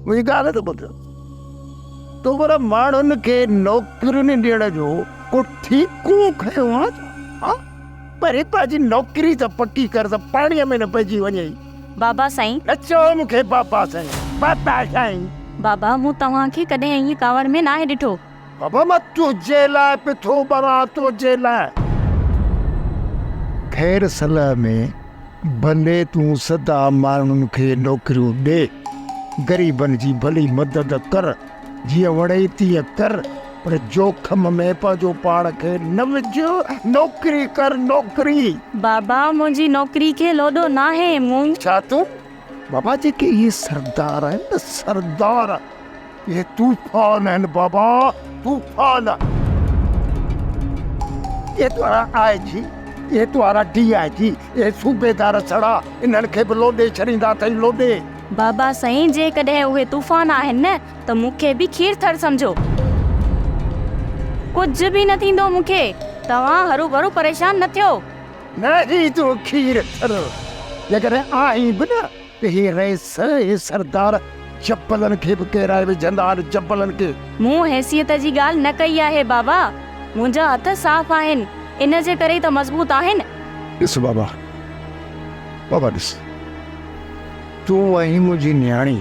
منهنجي ڳالهه ته ٻڌ. تو پر ماڻهن کي نوڪرين ڏيڻ جو ڪو ٺيڪو کنيو آ ڇا؟ ها؟ پهرين پنهنجي نوڪري ته پڪي ڪر ته پاڻيء ۾ نه پئجي وڃين. بابا سائين. نه چئو مون کي بابا سائين. بابا سائين. بابا مون توهان کي ڪڏهن ائين ڪاوڙ ۾ ناهي ڏٺو. بابا مان تنهنجي لاء پيو ٻران تنهنجي لاء. خير صلح ۾ ڀلي تون سدا ماڻهن کي نوڪريون ڏي، غريبن جي ڀلي مدد ڪر، جيئن وڻئي تيئن ڪر، پر جوکم ۾ پنهنجو پاڻ کي نه وجهه، نوڪري ڪر نوڪري. بابا منهنجي نوڪري کي لوڏو ناهي، مون. ڇا تون؟ بابا جيڪي اهي سردار آهن نه سردار، اهي طوفان آهن بابا طوفان. اهي تنهنجا آء جي، اهي تنهنجا ڊي I جي، اهي صوبيدار سڙا، انهن کي به لوڏي ڇڏيندا اٿئي لوڏي. بابا سائين جيڪڏهن اهي طوفان آهن نه ته مون کي به کير ٿر سمجهو. ڪجهه به نه ٿيندو مون کي، توهان هروڀرو پريشان نه ٿيو. نه هي تون کير ٿر جيڪڏهن آهين به نه ته هي رئيس هي سردار جبلن کي به ڪيرائي وجهندا آهن جبلن کي. مون حيثيت جي ڳالهه نه ڪئي آهي بابا، منهنجا هٿ صاف آهن، ان جي ڪري ئي ته مضبوط آهن. ڏس بابا، بابا ڏس، تون آهين منهنجي نياڻي،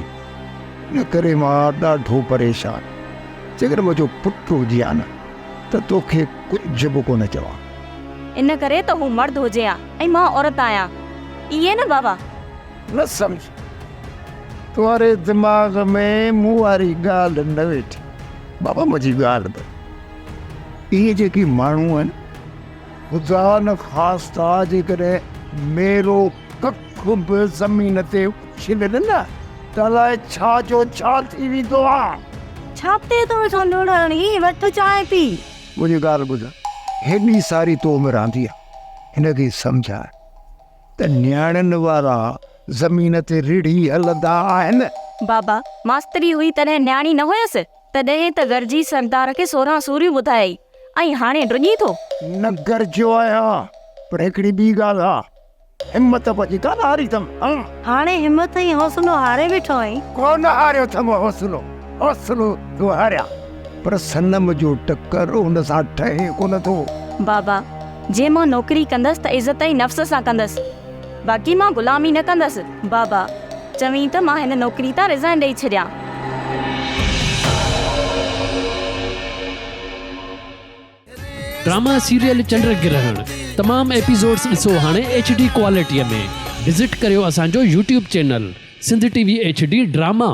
ان ڪري مان ڏاڍو پريشان، جيڪڏهن منهنجو پٽ هجي ها نه ته توکي ڪجهه به ڪونه چوان. ان ڪري ته هو مرد هجي ها ۽ مان عورت آهيان. ائين نه بابا؟ نه سمجهه. تنهنجي دماغ ۾ مون واري ڳالهه نه ويٺي. بابا منهنجي ڳالهه ٻڌ. اهي جيڪي ماڻهو آهن، خدا نخواسته جيڪڏهن ميرو ڪک به زمين تي اڇلين نه ته الائي ڇا جو ڇا ٿي ويندو آ. ڇا تي ٿو ويٺو لوڙهڻ هي وٺ چانهه پي. منهنجي ڳالهه ٻڌ، هيڏي ساري تو عمر آندي آ، هن کي سمجهاء ته نياڻين وارا زمين تي رڙهي هلندا آهن. بابا، ماستري هئي تڏهن نياڻي نه هيس، تڏهن ته گرجي سردار کي سورهن سوريون ٻڌايائين ۽ هاڻي ڊڄين ٿو؟ نه گرجيو آهيان، پر هڪڙي ٻي ڳالهه آ، همت پنهنجي ڪانه هاري اٿم، ها. هاڻي همت ۽ حوصلو هاري ويٺو آهين؟ ڪونه هاريو اٿم حوصلو، حوصلو ٿو هاريان، پر صنم جو ٽڪر ان سان ٺهي ڪونه ٿو. بابا، جي مان نوڪري ڪندس ته عزت ۽ نفس سان ڪندس، باقي مان غلامي نه ڪندس. بابا، چوين ته مان هن نوڪري تان ريزائن ڏئي ڇڏيان. ڊراما سيريل چنڊ گرهڻ تمام ايپيسوڊس ڏسو هاڻي ايڇ ڊي ڪوالٽي ۾ وزٽ ڪريو اسان جو YouTube channel Sindh T V H D drama.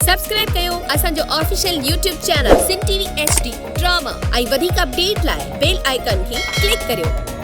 Subscribe ڪيو اسان جو official YouTube channel Sindh T V H D drama ۽ وڌيڪ اپڊيٽ لاء بيل آئيڪان کي ڪلڪ ڪريو.